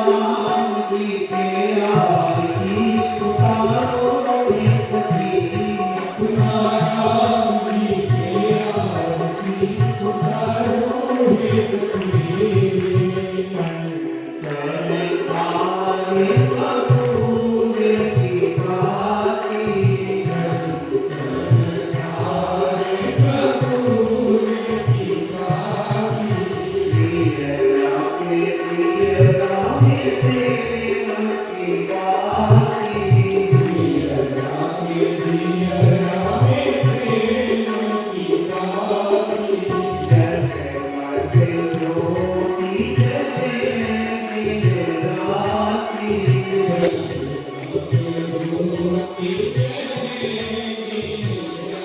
राम जी के आरती उतारो हे सखी। अपना राम जी के आरती उतारो हे सखी। कंचन थारे कपूर की भांति। थारे कपूर की भांति। दियरा के दियरा में प्रेम की बाती। दियरा के दियरा में प्रेम की बाती। जगमग ज्योति जले दिन राती। जगमग ज्योति।